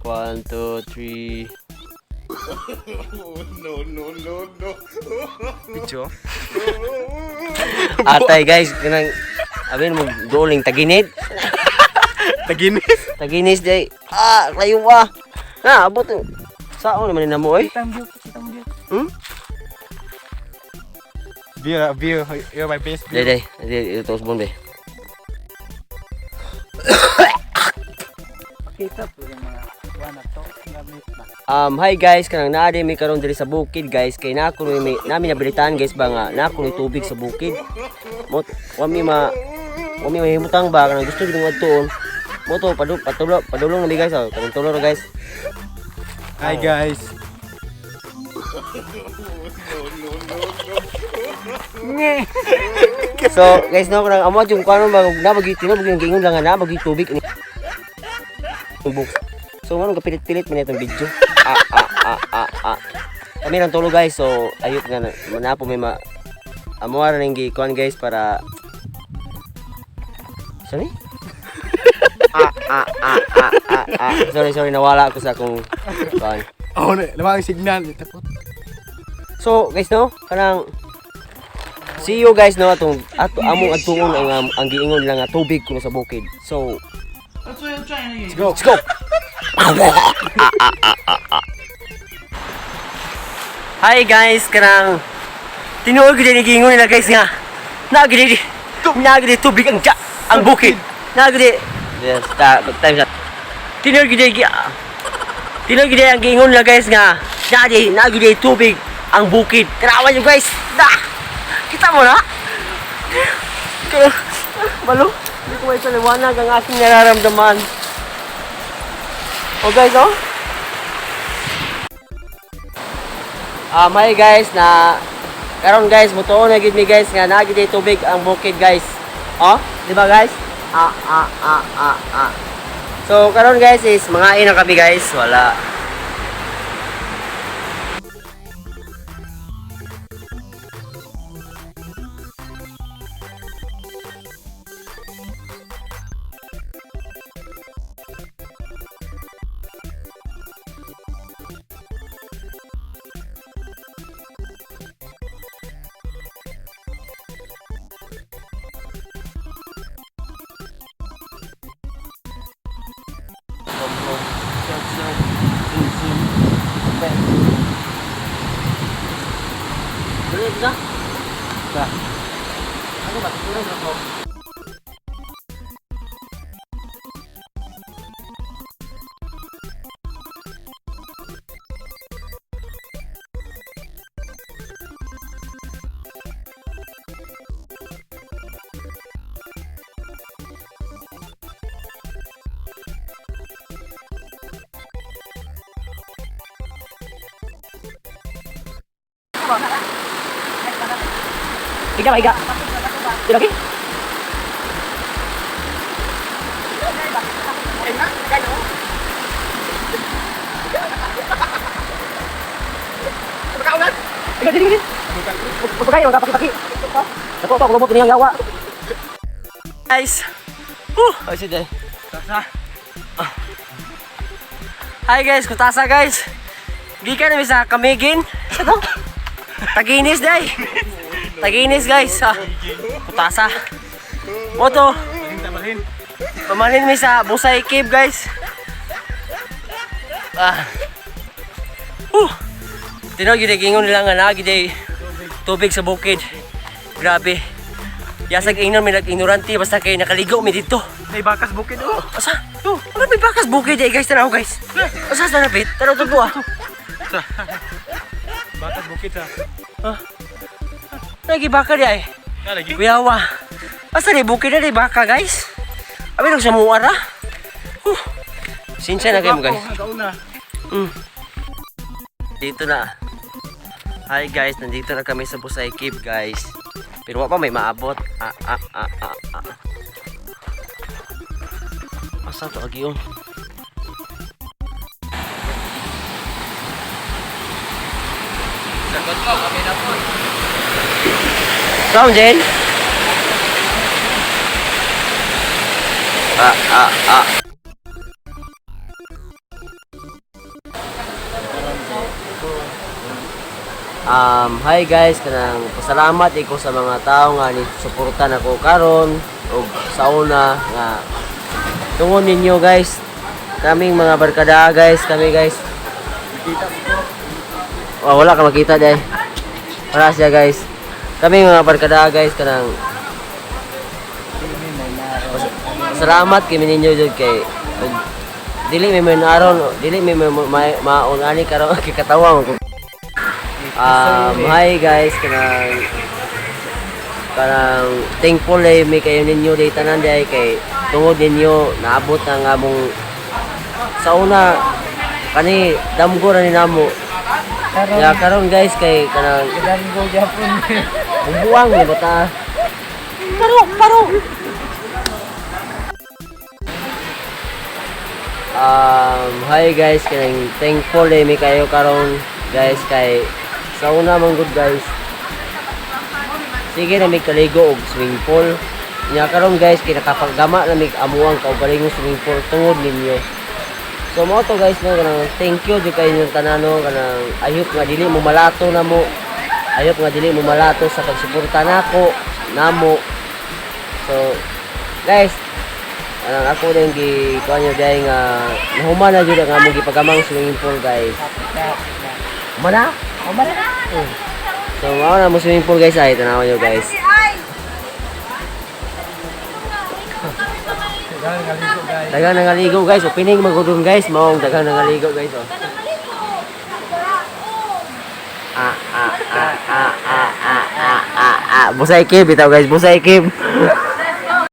One, two, three. No, no, no, no. Video. Atay guys, kanang abin mo duling taginid. Taginis. Taginis day. Ah, layo ah. Na, abot. Sao naman ni namo oy? Kitang view, kitang view. Hmm? View, view. You're my best Day view. day, day ito usbon be. Kita po yung mga kuan na to, gamit na. Hi guys, kanang naa di mi karon diri sa bukid guys, kay naa kuno mi nami nabilitan guys ba nga naa kuno tubig sa bukid. Mo wa mi ma wa mi mahimutang ba kanang gusto gid ngadtoon. Mo to patulo padulong na mi guys, oh, kanang tulo ra guys. Hi guys. So guys no kanang amo yung kuno ba na bagi tinuod yung giingon lang nga naa bagi tubig ni. Buk. So ngano kapilit-pilit man itong video. Ah ah ah ah ah. Kami lang tulog guys, so ayot nga na, na po may ma amo ra ning gikuan guys para. Sorry? Ah ah ah ah ah ah. Sorry, sorry, nawala ako sa akong kuan. Oh, na, lamang ang signal. Tapos. So guys no, kanang see you guys no, atong ato among adtuon ang giingon lang nga tubig kuno sa bukid. So Let's go. let's go. Hi guys, kanang tinuod gid ni giingon nila guys nga naa gid naa gid tubig ang ang bukid. Naa gid. Yes, ta time sa tinuod gid gi tinuod gid ang giingon nila guys nga naa gid tubig ang bukid. Tanawan nyo guys. Na. Kita mo na. Kaya, balo, hindi ko maipaliwanag ang aking nararamdaman. Oh guys, oh. Hi guys, na karon guys, mutuon na gid mi guys nga naa gid tubig ang bukid guys. Oh, di ba guys? Ah ah ah ah ah. So karon guys is mangain na kami guys, wala. Dili ba? Ba. Ano ba? Tulog ako. Higa ba, higa? Di lagi? Higa, dili, dili. Pagpagay, magpapaki-paki. Ako, ako, lumot niyang yawa. Guys! Ay, sige. Tasa. Hi guys, kutasa guys. Gikan namin sa Kamigin. Sa to? Taginis day. Taginis guys. Ah, kutasa. Moto, Balhin, balhin. pamalin mi sa Busay Cave guys. Ah. Tinaw gyud gingon nila nga naa gyud ay tubig sa bukid. Grabe. Yasag ingnon mi nag-ignorante basta kay nakaligo mi dito. May bakas bukid oh. Asa? To, ano may bakas bukid eh guys, tanaw guys. Asa sa napit? Tanaw tugo ah. Sa. Bakas bukid sa. Lagi baka di ay. Na lagi. Kuyawa. Asa ni bukid na di baka guys? Abi nang sa muara. Huh. Sinsya na kayo mo guys. Kauna. Dito na. Hi guys, nandito na kami sa Busay Cave guys. Pero wa pa may maabot. Ah ah ah ah ah. Asa to agiyon? Sagot ko, kami na po. Come, Jen. Ah, ah, ah. Hi guys, kanang pasalamat ko sa mga tao nga ni suporta nako karon ug sa una nga tungod ninyo guys, kaming mga barkada guys, kami guys. Oh, wala ka makita dai. Wala siya guys. Kami mga barkada guys, kanang salamat kami ninyo jud kay ug dili may man aron, dili may maon ani karon kay katawa ko. Hi guys, kanang kanang thankful ay may kayo ninyo day tanan day kay tungod ninyo naabot na nga among sa una kani damgo ra ni namo. Karon, Ya karon guys kay kanang damgo gyapon. buang ni bata. Paro, paro. Hi guys, kanang thankful eh mi kayo karon guys kay sa una man good guys. Sige na mi kaligo og swimming pool. Nya karon guys kay nakapaggama na mi amuang kaugalingong swimming pool tungod ninyo. So mao to guys no, kanang thank you jud kayo inyong tanan no, kanang I hope nga dili mo malato na mo. I hope nga dili mo malato sa pagsuporta nako namo. So guys, anang ako din gi kuan nyo dahil nga nahuman na jud ang among gipagamang swimming pool guys. Human na? Human na. Oh. So mao na mo swimming pool guys ay tanawan nyo guys. Daghang nangaligo guys. Daghang nangaligo guys, opening magudon guys, maong daghang nangaligo guys oh. Ah ah ah ah ah ah ah ah ah. Busay Kim bitaw guys, busay Kim.